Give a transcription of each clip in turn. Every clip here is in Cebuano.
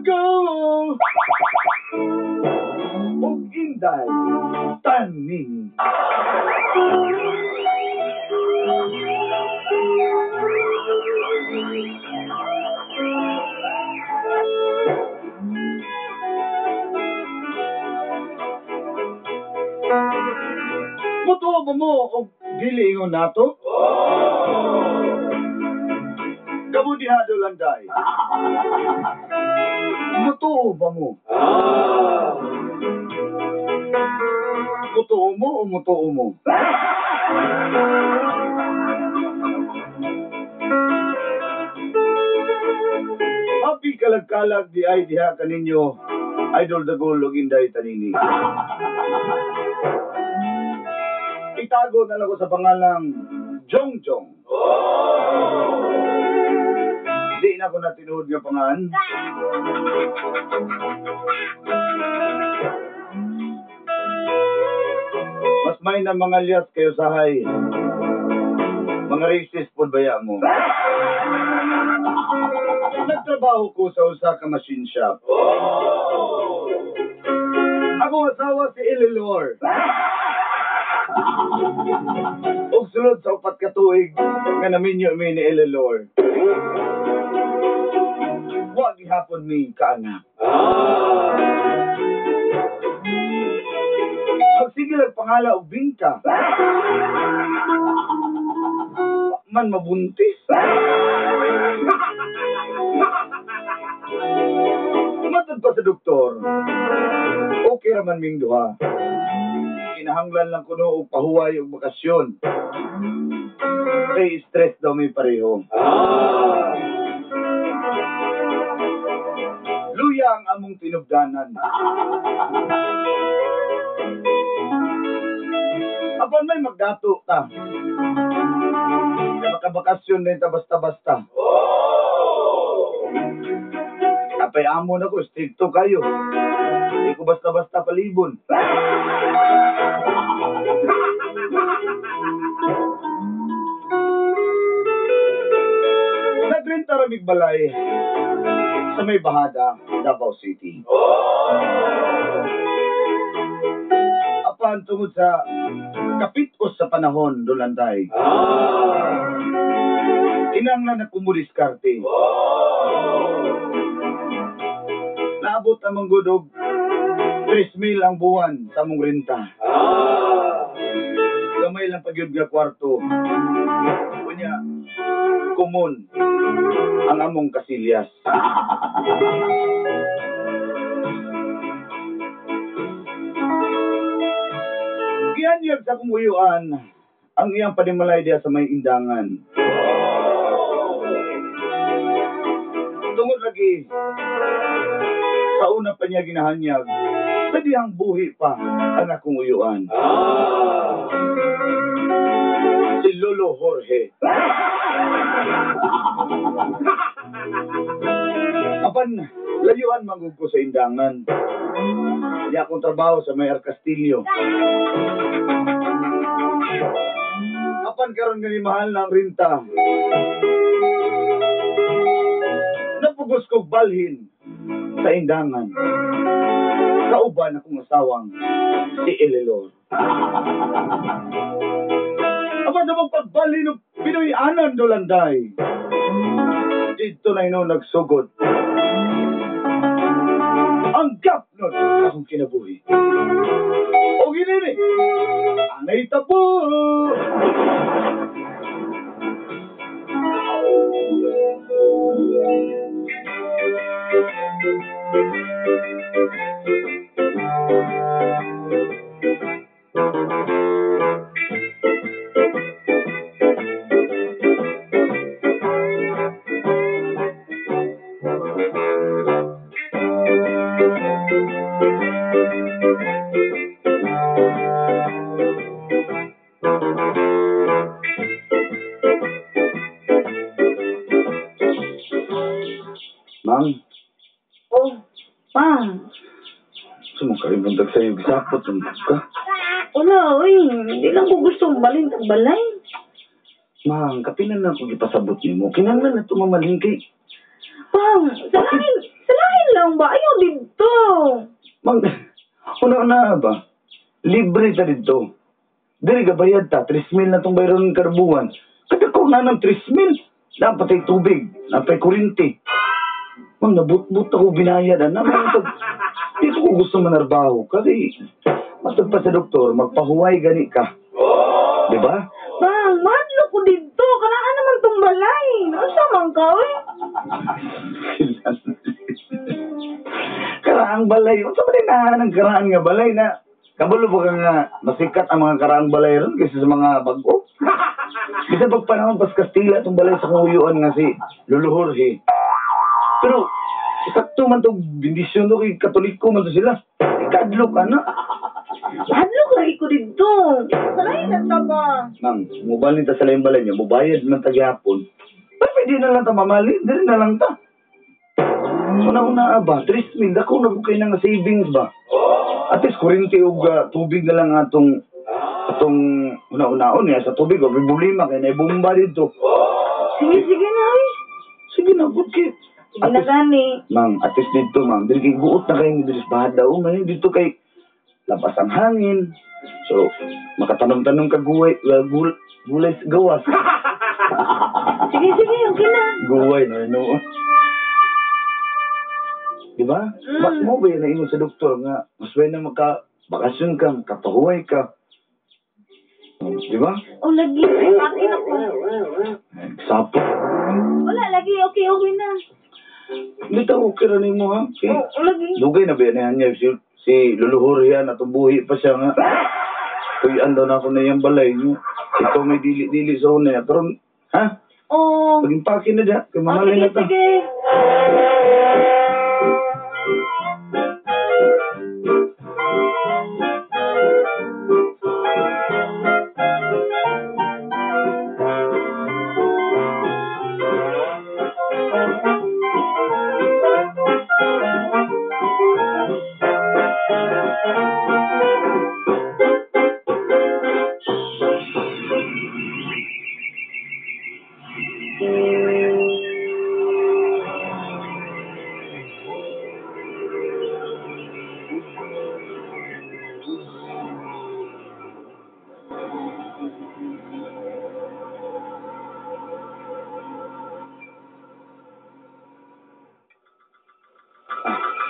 Dagol! Ug Inday Tanini. Mutuo ba mo og dili ingon nato? Kamo diha Dolanday. Mutuo ba mo? Mutuo mo o mutuo mo? Happy kalag-kalag di ay diha kaninyo, Idol Dagol ug Inday Tanini. Itago na lang ko sa pangalang Jong Jong. Di na ko na tinuod nga pangan. Mas may na mga lias kayo sahay. Mga racist po baya mo. Nagtrabaho ko sa usa ka machine shop. Ako asawa si Eleanor. Ug sulod sa 4 ka tuig nga naminyo mi ni Eleanor. Wa gihapon mi kaanak. Pagsige lang pangala og bingka. Wa man mabuntis. Matod pa sa doktor. Okay ra man ming duha. Kinahanglan lang kuno og pahuway og bakasyon. Kay stress daw may pareho. Luya ang among tinubdanan. Apan may magdato ta. Kaya makabakasyon din ta basta-basta. Apay amo na ko, stricto kayo. Hindi ko basta-basta palibon. Nagrenta ramig balay sa may bahada, Davao City. Apan tungod sa kapitos sa panahon, Dolanday. Kinanglan na kumudiskarte. Naabot ang manggudog 3,000 ang buwan sa among renta. Gamay lang pagyud nga kwarto. Unya, kumon ang among kasilyas. Gianyag sa akong uyuan ang iyang panimalay diha sa may indangan. Tungod lagi sa una pa niya ginahanyag, sa dihang buhi pa ang akong uyuan. Si Lolo Jorge. Apan, layuan manggug ko sa indangan. Hindi akong trabaho sa Mayor Castillo. Apan karon nga ni mahal na ang renta. Napugos kog balhin sa indangan. Kauban akong asawang si Eleanor. Apan sa mong pagbalhin ng Pinoy-anan, Dolanday. Dito na ino nagsugod ang gap nun sa akong kinabuhi. O ginini, anay tapo! Ma'am. Oh, pa. Sumukaribuntag sa'yo, gisapot ng ka. Wala, uy. Hindi lang ko gusto balin tag balay. Ma'am, kapinan na akong ipasabot nimo. Kinahanglan na ito mamalingkay. Pang, sa lain lang ba Mang, una-una ba? Libre ta dito. Diri gabayad ta, 3,000 na tong bayron kada buwan. Kadako na ng 3,000. Napatay tubig, napay kuryente. Mang, nabutbut ako binayad. Ana, dito ko gusto manarbaho. Kasi, matag pa sa doktor, magpahuway gani ka. Diba? Bang, madlo ko dito. Kanaan naman tong balay. Unsa man ka, oy? Karaang balay. Unsa man na ng karaan nga balay na kabalo ba ka nga masikat ang mga karaang balay ron kaysa sa mga bag-o? Bisan pag panahon pas Kastila itong balay sa kuyuan nga si Lolo Jorge. Pero sakto man tong bendisyon do kay Katoliko man to sila. Ikadlok ana. Madlo lagi ko dito. Salay na ta ba? Mang, mubalin ta sa laing balay niya, mubayad man ta gyapon. Pero pwede na lang ta mamali, dili na lang ta. Una-una ba, 3,000, dako na po kayo ng savings ba? At least kuryente og tubig na lang atong una-unaon niya sa tubig, o may problema kay naibomba dito. Sige, sige na, oy. Sige na, good kay. Sige na gani. Mang, at least dito, mang, dili kay guot na kayo dito sa bahada, o man dito kay labas ang hangin. So, makatanom-tanom ka gulay, gulay sa gawas. Sige, sige, okay na. Guway, no, no. Diba? Mm. Mo ba yun naingon sa doktor nga, mas way na maka-bakasyon ka, makapahuway ka. Diba? Oh, lagi. Akin ako. Sapo. Wala, lagi. Okay, okay na. Hindi ta okay rin mo, ha? Okay. Oh, lagi. Lugay na ba yan niya? Si Lolo Jorge yan, natubuhi pa siya nga. Tuyaan daw na ako na yung balay niyo. Ikaw may dili-dili sa una niya. Pero, ha? Oo. Pag-impake na dyan. Kay Oh, mamalay sige, na ta. sige.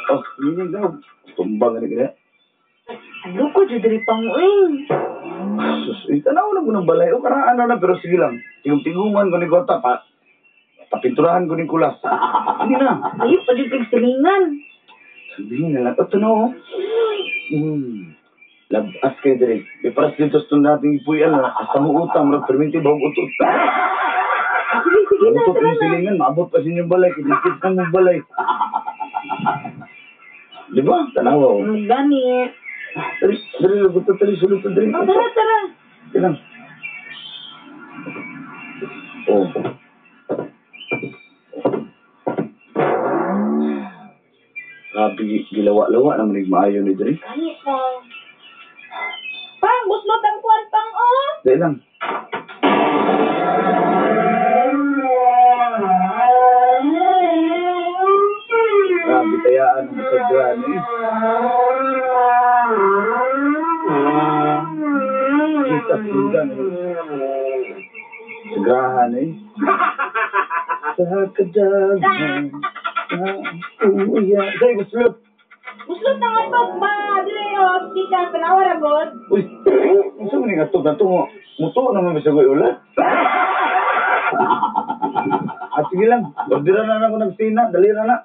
Oh, yun daw. Tumbang na kaya. Ano ko, dyan pang uy. Sus, tanaw na mo ng balay. O, karaan na na, pero sige lang. Tingong-tingungan ko ni Gota, pa. Papinturahan ko ni Kulas. Hindi na. Ayun, pa dyan kang silingan. Sabihin na lang. O, tanaw. Labas kayo dire. Di paras dito sa natin ipuyan na. Hasta mo utang, murag perminti ba utot. Sige, sige na, Utot tara yung na. silingan, maabot pa sa inyong balay. Kidikit na mong balay. Di ba? Tanawa, oh. Gani. Dali, dali, lagot dali, sulod ta, dali. Oh, tara, tara. Sige lang. Oh. Grabe, gilawa-lawa naman yung maayo ni dali. Gani pa. Pang, guslot ang kuwan pang, oh. Dali lang. Grabe, tayaan ang sagraan eh. Kita sunggan. Sagrahan eh. Sa kadagan. Uya. Say, guslot. Guslot ang atog ba? Dire, oh, tika, tanawa ra god. Uy, unsa man ning atog na to? Muto naman bisag ulat. Ah, sige lang. Ordera na ako nagsina. Dali na na.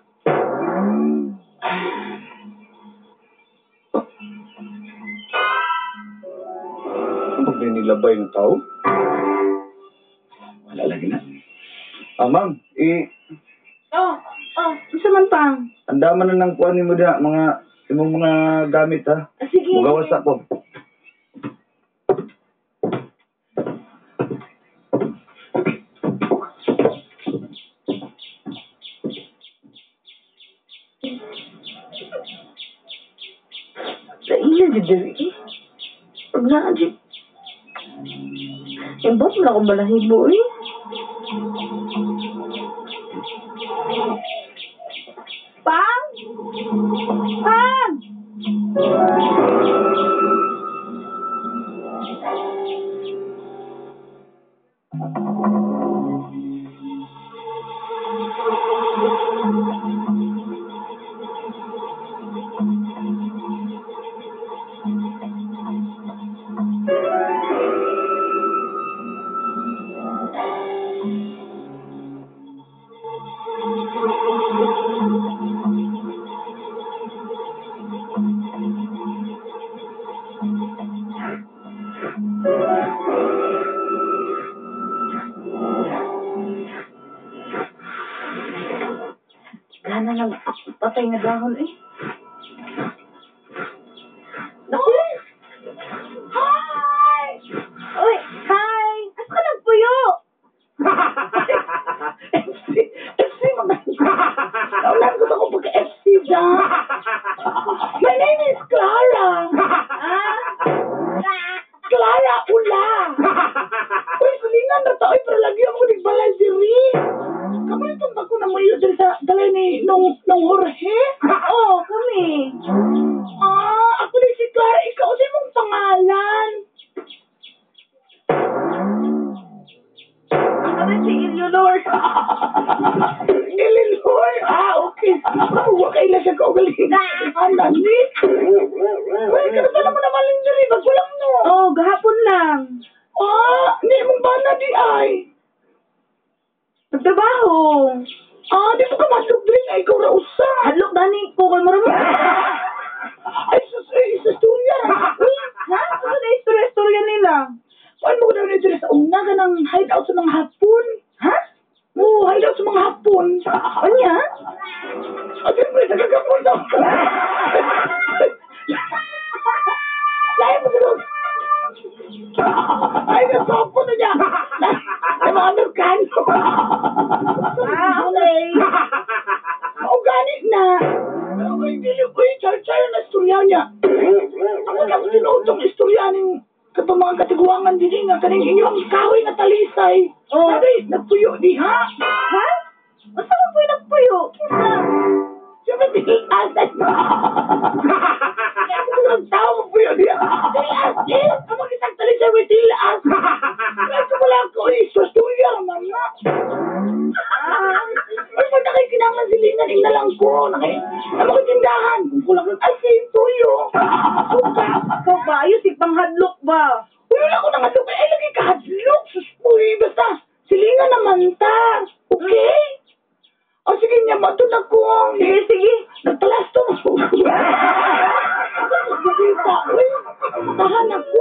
Ano ba nilabay ng tao? Wala lagi na. Ah, ma'am, Oh, oh, unsa man pang? Andaman na ng kuan nimo diha, mga imong mga gamit ha. Ah, sige. Mugawas ako. Sa ina jud diri eh. Pag naa jud. Imbot mo na akong balahibo eh. Pang? Pang! Gana lang patay nga dahon eh. Naku! Hi! Uy, hi! Asa ka nagpuyo? FC, FC mga. Naulan ko ako pagka-FC dyan. My name is Clara. Ah? Clara Ula. Uy, sulingan na to. Uy, pero lagi ako nagbalay diri. Kamu itong bako na muyo diri sa balay ni nung Jorge? Oo, kami. Ah, ako ni si Clara. Ikaw, sa imong pangalan? Ako rin si Eleanor. Eleanor? Ah, okay. Oh, wakay na siya kaugaling. Ano, ni? Uy, kanusa na mo naman lang diri. Bago lang, no? Oo, gahapon lang. Ah, hindi mong bana di ay. Nagtrabaho. Ah, di mo ka madlog diri na ikaw ra usa. Hadlok gani ko kay mura mo. Ay, sus, ay, sa istorya. Uy, Ha? Ano na istorya-istorya nila? Kuan mo ko daw diri sa una ka ng hideout sa mga hapon. Ha? Oo, hideout sa mga hapon. Unya? Ah, siyempre, nagkagapon daw. Lain mo siguro. Ay, nasoko na niya. Ay, mga Amerikano. Ah, okay. Oo, gani na. Uy, dili, uy, char-char na istorya niya. Ako lang tinuod tong istorya ning katong mga katiguangan dinhi nga kaning inyong kahoy nga talisay. Oh. Sabi, nagpuyo di ha? Ha? Unsa man puyo nagpuyo? Kinsa? Siyempre, tilas. Kaya ako ang tao magpuyo diha. Tilas, eh. Ang mga isang talisay, may tilas. Kaya ko wala ko, eh, istorya man na. Ah. Ay, pag nakay kinahanglan silingan, ing na lang ko. Nakay, ano ko tindahan? Kung kulang ng asin, tuyo, suka. Ikaw ba? Ayos, panghadlok ba? Uy, wala ko nang hadlok. Ay, lagi kahadlok. Sus, uy, basta, silingan naman ta. Okay? O, sige niya, matun ako. Sige, sige. Nagtalasto mo. Nakita, uy, tahan ako.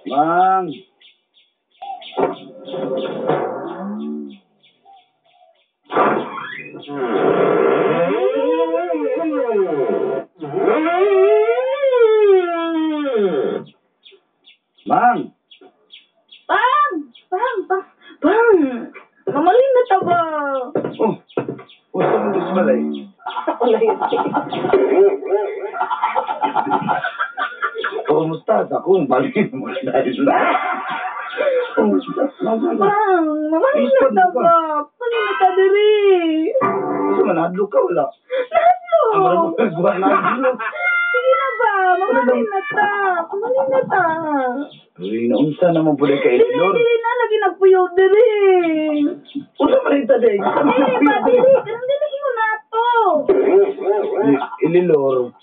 Mang. Mang. Pang! Pang! Pang! Pang! Mamalin na ta ba? Oh. Usa man dis balay. Kumusta sa akong balin mo dahil na. Kumusta? Pang! Mamalin na ta ba? Panin na ta diri. Usa man hadlok ka wala? Nahadlok. Ang marami ko nahadlok. Sige na ba? Mamalin na ta. Mamalin na ta. Uy, naunsa naman pud kay Dili, Elor. dili na lagi nagpuyo diri. Unsa man ita day? Dili ba dili? Kanang dili ingon nato. Elor.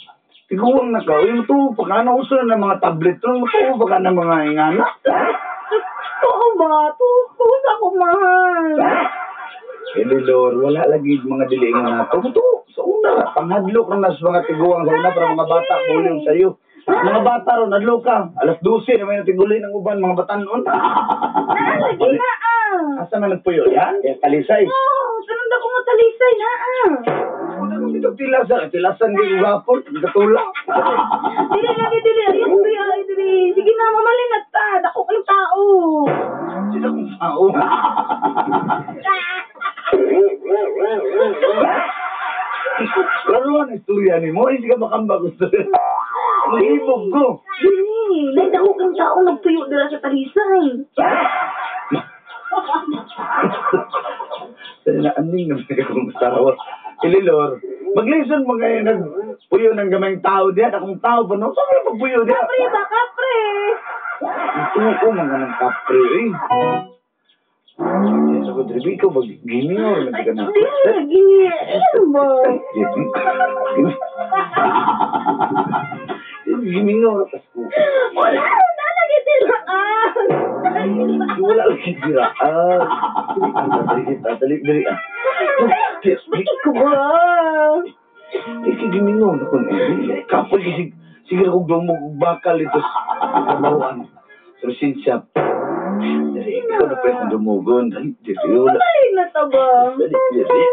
Tiguang na ka. Uy, mutuo pa ka. Nauso na ng mga tablet. Mutuo pa ka ng mga ingana. Totoo ba? Totoo sa ako, mahal. Elor, wala lagi mga dili ingon nato. Mutuo sa una. Panghadlok na sa mga tiguang sa una para mga bata bulong sa'yo. Mga bata ron, hadlok ka. Alas 12 naman yung tigulay ng uban, mga batanon. Naa lagi na ah. Asa man nagpuyo yan? Kaya talisay. Oh, sunod ako nga talisay na ah. Una nung dito tilasan. Tilasan di gapon. Katula. Dili lagi dili. Ayun dili, ay dili. Sige na, mamalin na ta. Dako kayong tao. Sila kong tao. Laruan ang istorya ni mo. Hindi ka makambag istorya. Mahibog ko. Dili, nay dako kayong tao nagtuyo dira sa talisay. Naaning naman akong asawa. Elilor, maglison mo ngayon nagpuyo ng gamayng tao diyan. Akong tao pa no? Saan ka pagpuyo diyan? Kapre ba, kapre? Ito ko mga ng kapre eh. Sa ko, Drebi, ikaw ba giminor? Ay, dili, lagi. Ano ba? Giminor. Wala, nalagi sila. Ah. Wala lagi sila. Ah. Dali, dali, dali. Bakit ko ba? Iki gimingon ako ni. Kapoy kasi sige akong dumog bakal ito sa kabawan. Sa lisensya. Dali, ikaw na pa akong dumugon. Dali, dali, wala. Magaling na to ba? Dali, dali.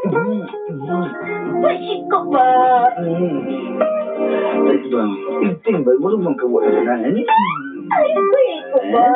Bakit ko ba? Dali ba? Iting ba? Wala bang kawa na na? Ay, bakit ko ba?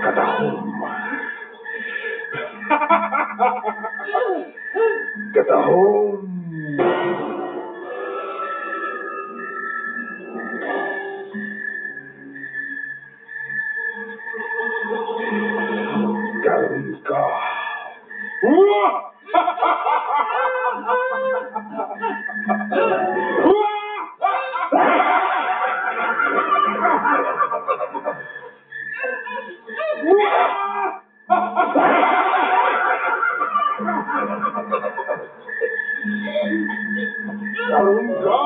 Katahom. Katahom. Karon ka. Karon ka.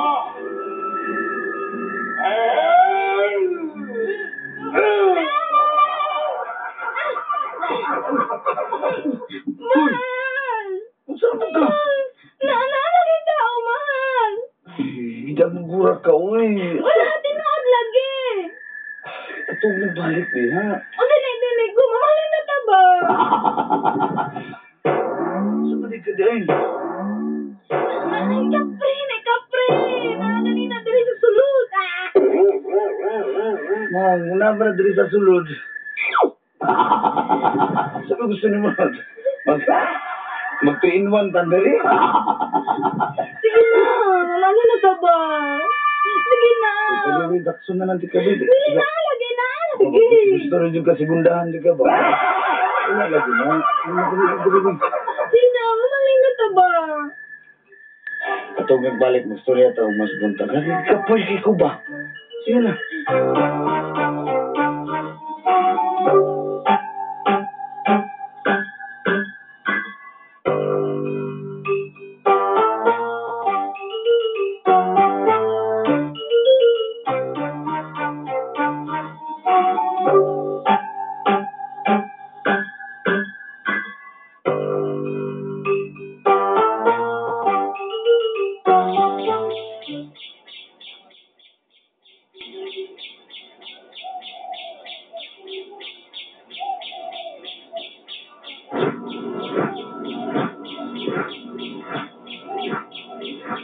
Mahal! Unsa man ka? Naalala kita, oh, mahal! Hindi mo gura ka, uy. Wala, tinuod lagi! Atong nagbalik di, ha? O, dili, dili ko. Mamahalin na ta ba? Sa ba di ka din? Ay, kapre! Ay, kapre! Nakaganina diri sa sulod. Ah! Ma'am, una ba na diri sa sulod? Sabi gusto ni mo mag 3 in 1 tandali. Sige na, mamali na ka ba? Sige na. Dali, dakson na lang di ka, baby. Dili na, lagi na. Sige. Gusto rin yung kasigundahan di ka ba? Wala lagi na. Sige na, mamali na ka ba? Atong nagbalik mo, storya ta mas buntag. Kapoy kay ko ba? Sige na.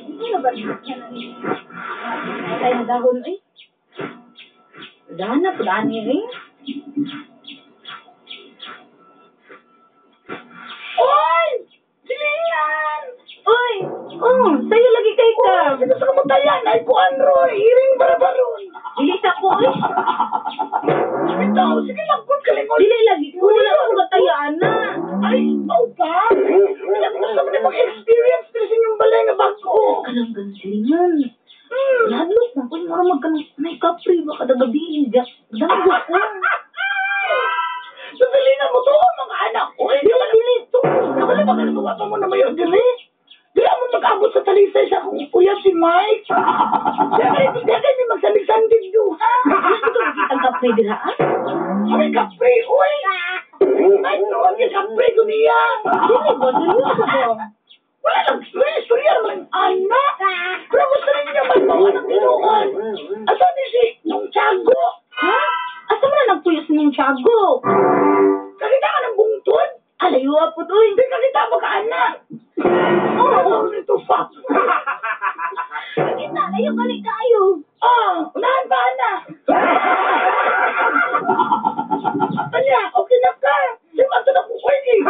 Ano ba? Ay, dahon eh. Dana, pudani eh. Oy! Silingan! Uy! Oh, sa'yo lagi kay ka. Oy, sino sa kamutayan? Ay, kuan ron. Iring barabaron. Dili sa ko eh. Bitaw, sige lang kung kalingon. Dili lagi ko. Wala ko katayaan na. Ay, tao ba? Wala ko sa mga mag-experience diri sa inyong balay nga bago. Kanang ganun silingan. Ladlok na ko. Mura magkanang may kapri ba kada gabi. Danggo ko. Sa silingan mo to, mga anak ko. Eh, Dili, dili. Kabalo ba kayo pa mo na mayor diri? Dili mo mag-abot sa talisay sa akong uyab si Mike. Dili kay may magsandig-sandig duha. Ito ang kapri dira ah. Ay, kapre, uy! Mike, noon yung kapre ko niya. Dili ba? Seryoso ba? Wala lang, istorya naman ang anak. Pero gusto rin niya magbawa ng tinuod. Asa ni si nung Tiago? Ha? Asa man na nagpuyos nung Tiago? Kakita ka ng bungtod? Alayo po uy. Hindi kakita ba ka anak? Oo, oh, ito fuck. Kakita, layo kali kayo. Ah, unahan pa anak. Anya, okay na ka. Di ba ito na kukoy eh?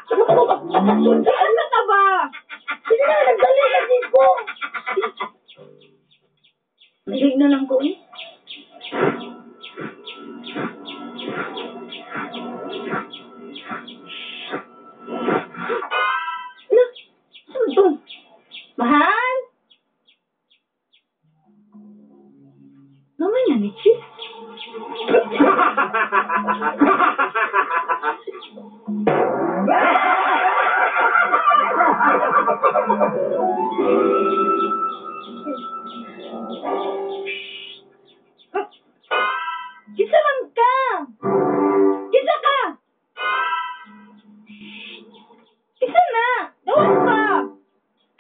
Saka pa mo magpapaksun sa Ano anak? ka ba? Sige na, nagdali lagi ko. Mahilig na lang ko eh. Ala, saan to? Mahal? Mamay na ni Chis. Kinsa man ka? Kinsa ka? Kinsa na? Gawas ka!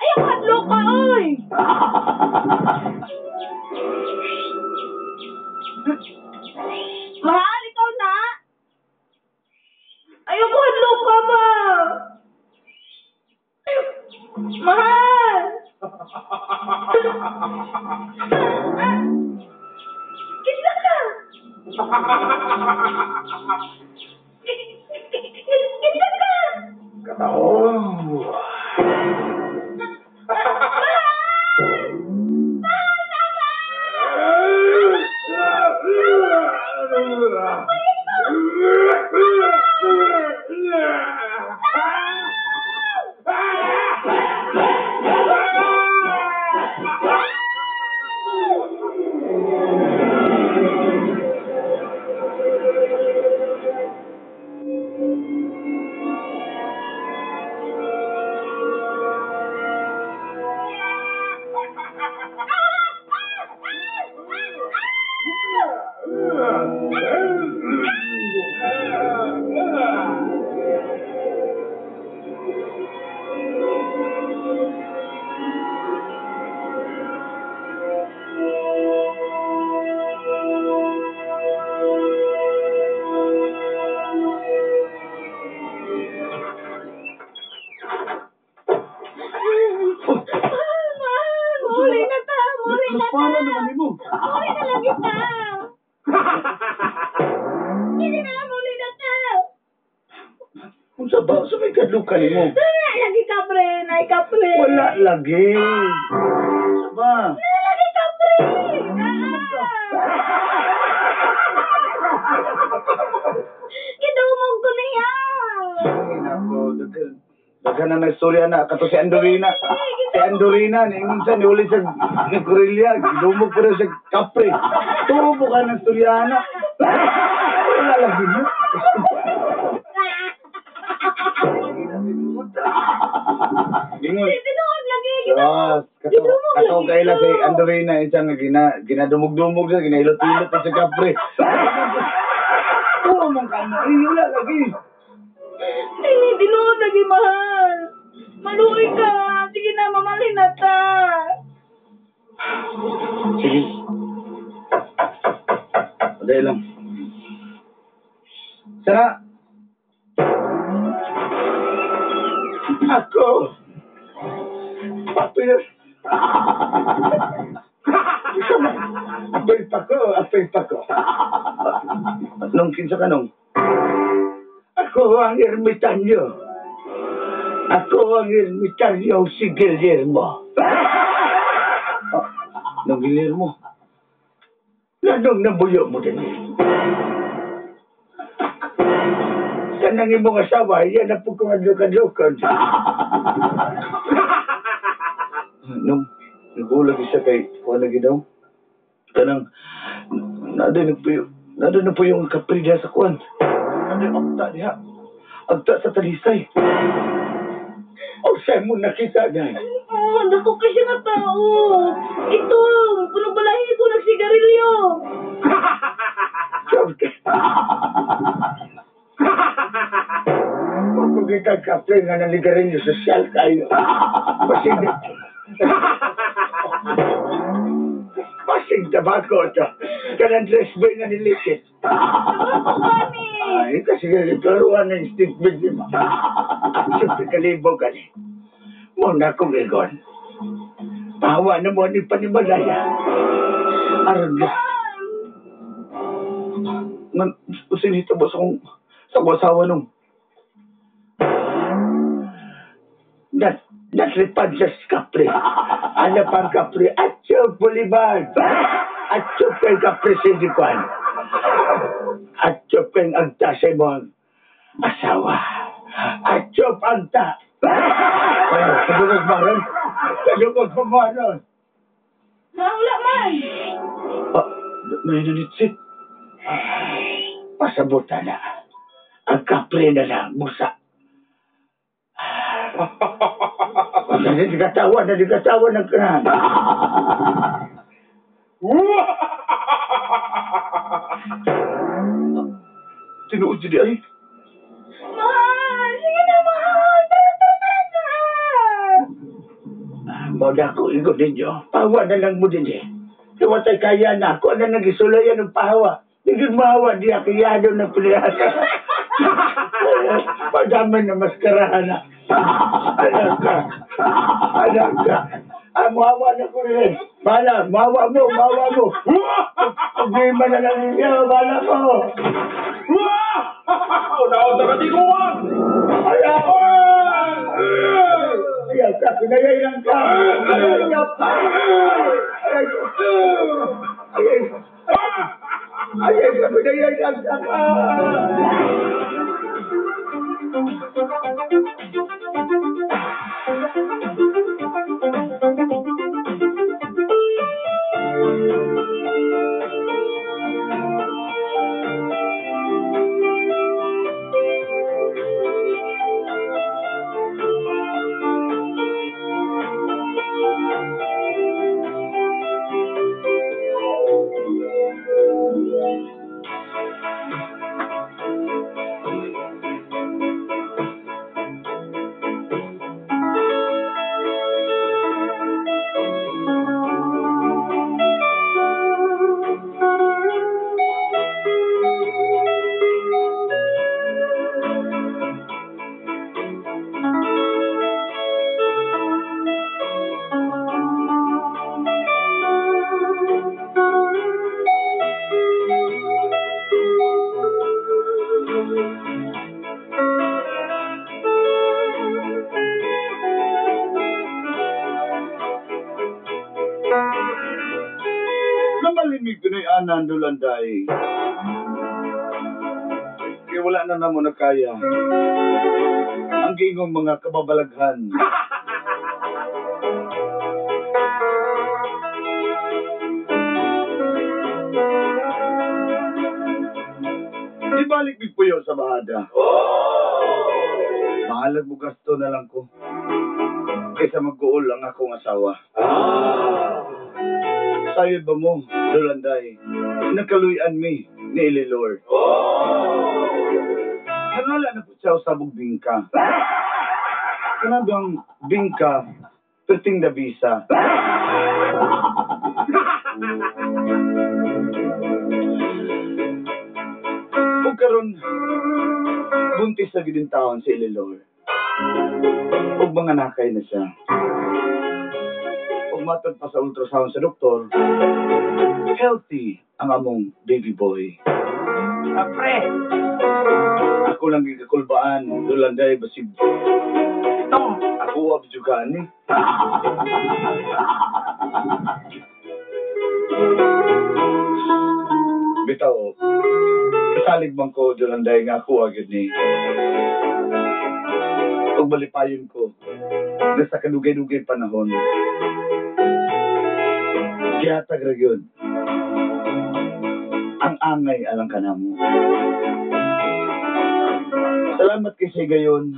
Ayaw hadlok ka, oy! Mahal, ikaw na? Ayaw ko hadlok ka ba? Ayaw. Mahal! Kinsa ka? Kinsa ka? Katahom. Mahal! Mahal, tama! Hindi na lang muli na ka. Unsa ba? Unsa may kadlukan nimo? Wala lagi kapre, nay kapre. Wala lagi. Unsa ba? Wala lagi kapre. Gidumog ko niya. Ay, nako, daghan na nagstorya na kato si Andorina. Si Andorina niingon siya niuli sa ni Corelia, gidumog pa rin siya kapre. Tubo ka ng storya na. Wala lagi mo. Ingon. Tinuod lagi. Sus, kato kaila si Andorina isa nga ginadumog-dumog siya, ginailot-ilot pa sa kapre. Tuo mong kamo, ay wala lagi. Ay, tinuod lagi, mahal. Maluoy ka. Sige na, mamalhin na ta. Sige. Dahil lang. Sara! Ako! Papel! Isa man. Apel pa ko, apel pa ko. Nung kinsa ka nung? Ako ang ermitanyo. Ako ang ermitanyo si Guillermo. Nung Guillermo? Nanong nabuyo mo din eh. Kanang imong asawa, yan ang pagkamadlukad-lukad. Nung nag-ulag siya kay kuha lagi daw. Kanang, nadoy na po yung kapri diha sa kuwan. Nadoy agta diha. Agta sa talisay. O saan mo nakita niya? Oh, dako kasi nga tao. Ito, puno balahibo, nagsigarilyo. Kung kita kapre nga naligarilyo, sosyal kayo. Basig Basig tabako ito. Kanang dress boy nga nilikit. Tabako kami. Ay, kasi klaruan ng statement ni ma. Siyempre kalibo gani. Muna kong igon. Pahawa na mo ni panimalaya. Aron na. Sinita ba sa akong asawa nung? Natripad sa kapre. Ano pang kapre? Atyo, Bolivar! Atyo pang kapre si Dikwan. Atyo pang agta sa imong asawa. Atyo agta. Kadugag ba ron? Kadugag pa ba ron? Ha, wala man. May nanitsit. Pasabutan na. Ang kapre na lang, musa. Nagkatawa ng kran. Tinuod siya di ay. Mahal! Sige na, mahal! Tara, tara, tara na! Mauda ko, ingon ninyo. Pahawa na lang mo din eh. Iwatay kaya na. Ako na nagisulayan ng pahawa. Hindi mahawa, di akiyado ng puliyasa. Padamay na maskarahan na. Anak ka. Anak ka. Ah, mahawa na ko rin. Bala, mahawa mo, mahawa mo. Problema na lang ninyo, bala mo. Una-una ka, tiguan! Ayaw! Ayaw ka, pinayay lang ka. Ayaw ka. Ayaw ka. Ayaw ka, pinayay lang ka. tanan, Dulanday. Kaya wala na namo nakaya ang giingong mga kababalaghan. Ibalik mig puyo sa bahada. Bahalag mo gasto na lang ko kaysa mag-uol ang akong asawa. Sayo ba mo, Dulanday, nakaluyan mi ni Elilor? Nangala na po siya usabog bingka. Kanabang bingka, perting dabisa. Ug karon buntis na gid taon si Elilor. Ug mga nakay na siya. Ug matod pa sa ultrasound sa doktor, healthy ang among baby boy. Pre, Ako lang gikakulbaan, Dulanday, basig itong ako abjugan ni. Bitaw, kasalig man ko, Dulanday, nga ako agad ni. Ug malipayon ko, na sa kadugay-dugay panahon, gihatag ra gyud ang angay alang kanamo. Salamat kay sa gayon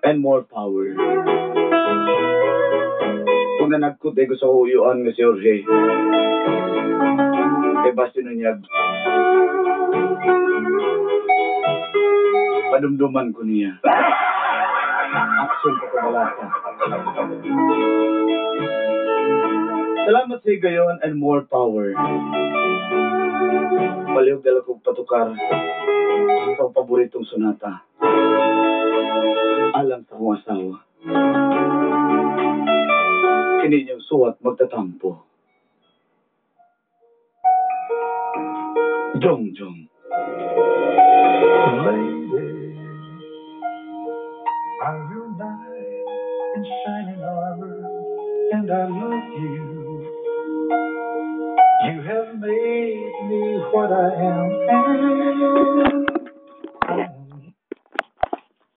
and more power. Kung nanagkot ay ko sa huyuan nga si Jorge, eh basta nun niya, padumduman ko niya. Aksyon ko kabalaka. Salamat sa gayon and more power. Palihog dala kong patukar sa paboritong sonata. Alang sa akong asawa. Kini niyang suwat magtatampo. Jong Jong. Lady, I'm your knight in shining armor, and I love you. You have made me what I am, and